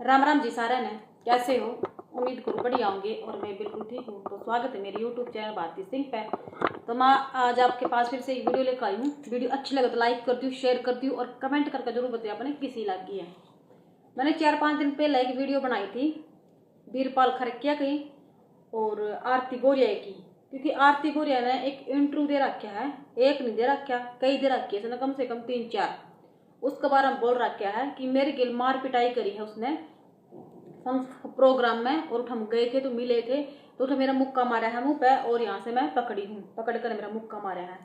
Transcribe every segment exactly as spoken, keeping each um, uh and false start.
राम राम जी सारे ने, कैसे हो? उम्मीद करूँ बढ़िया होंगे और मैं बिल्कुल ठीक हूँ। तो स्वागत है मेरे YouTube चैनल भारती सिंह पे। तो मैं आज आपके पास फिर से एक वीडियो लेकर आई हूँ। वीडियो अच्छी लगे तो लाइक कर दियो, शेयर कर दियो और कमेंट करके जरूर बताइए आपने किसी लगी है। मैंने चार पाँच दिन पहले एक वीडियो बनाई थी बीरपाल खरकिया की और आरती बोरिया की, क्योंकि आरती बोरिया ने एक इंटरव्यू दे रखा है, एक नहीं दे रखा, कई दे रखे हैं, इसने कम से कम तीन चार। उसके बारे में बोल रखा है कि मेरे गिल मार पिटाई करी है उसने प्रोग्राम में, और उठ हम गए थे तो मिले थे, तो उठ मेरा मुक्का मारा है मुंह पे और यहाँ से मैं पकड़ी हूँ, पकड़ कर मेरा मुक्का मारा है।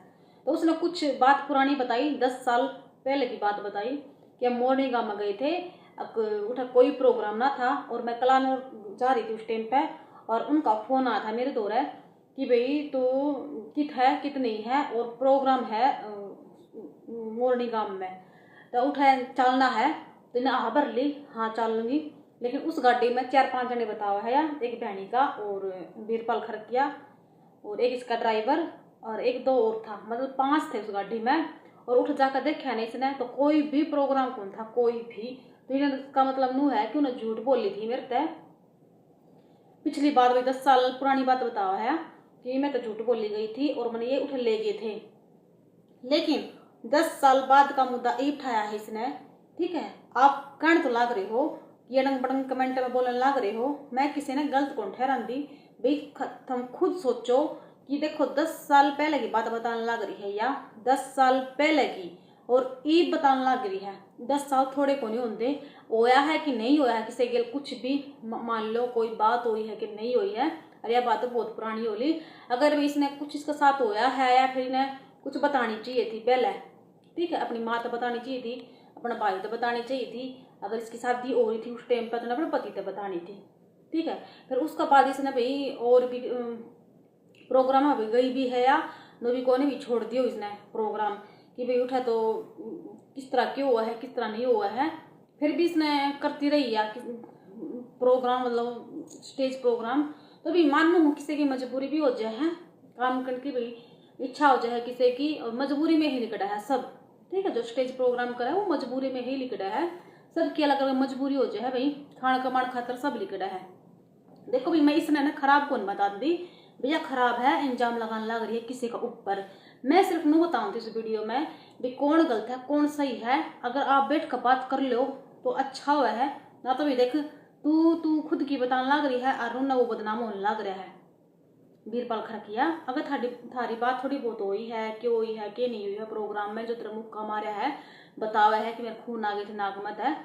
तो उसने कुछ बात पुरानी बताई, दस साल पहले की बात बताई कि हम मोरनी गांव में गए थे, उठा कोई प्रोग्राम ना था और मैं कलानौर जा रही थी उस टाइम पे, और उनका फोन आया था मेरे दौरे कि भाई तू कित है, कित नहीं है, और प्रोग्राम है मोरनी गांव में, तो उठा चलना है, तो इन्हें आह भर ली, हाँ चल लूँगी। लेकिन उस गाड़ी में चार पांच जने बतावा है, या एक भैनी का और बीरपाल खरकिया और एक इसका ड्राइवर और एक दो और था, मतलब पांच थे उस गाड़ी में। और उठ जाकर देखा नहीं इसने तो कोई भी प्रोग्राम कौन था, कोई भी। तो इन्हें इसका मतलब नू है कि उन्हें झूठ बोली थी मेरे ते। पिछली बात वही दस साल पुरानी बात बतावा है कि मैं तो झूठ बोली गई थी और मैंने ये उठे ले गए थे। लेकिन दस साल बाद का मुद्दा ये उठाया है इसने, ठीक है। आप कहने तो लाग रहे हो कि अड़ंग बड़ंग कमेंट में बोलने लाग रहे हो, मैं किसी ने गलत कौन ठहरांदी। भाई तुम खुद सोचो कि देखो दस साल पहले की बात बताने लाग रही है या दस साल पहले की, और ईब बताने लाग रही है। दस साल थोड़े को नहीं होंदे। होया है कि नहीं होया है किसी गेल कुछ भी, मान लो कोई बात हुई है कि नहीं हुई है, अरे यह बात तो बहुत पुरानी हो ली। अगर भी इसने कुछ इसके साथ होया है या फिर इन्हें कुछ बतानी चाहिए थी पहले, ठीक है, अपनी माँ तो बतानी चाहिए थी, अपना भाई तो बतानी चाहिए थी। अगर इसकी शादी हो रही थी उस टाइम पर तो अपने पति तो बतानी थी, ठीक है। फिर उसके बाद इसने भाई और भी प्रोग्राम अभी गई भी है या नोविको ने भी छोड़ दियो इसने प्रोग्राम कि भाई उठा तो किस तरह क्यों हुआ है, किस तरह नहीं हुआ है, फिर भी इसने करती रही या प्रोग्राम, मतलब स्टेज प्रोग्राम। तो भी मानू हूँ किसी की मजबूरी भी हो जाए है, काम करने की भी इच्छा हो जाए किसी की, और मजबूरी में ही लिकड़ा है सब, ठीक है। जो स्टेज प्रोग्राम करे वो मजबूरी में ही लिकड़ा है। सबकी अलग अलग मजबूरी हो जाए भाई, खान कमाण खातर सब लिकड़ा है। देखो भाई, मैं इसने ना खराब कौन बता दी भैया, खराब है, इल्जाम लगाने लग रही है किसी का ऊपर। मैं सिर्फ नू बताऊँ थी इस वीडियो में भी कौन गलत है कौन सही है। अगर आप बैठ कर बात कर लो तो अच्छा हुआ है, ना तो भी देख तू तू खुद की बताने लग रही है और उन्हें वो बदनाम होने लग रहा है। बीरपाल खरकिया, अगर थारी थारी बात थोड़ी बहुत हुई है, क्यों हुई है, के नहीं हुई है प्रोग्राम में जो तेरा मुक्का मारा है, बतावा है कि मेरे खून आ गए थे नाक में तै,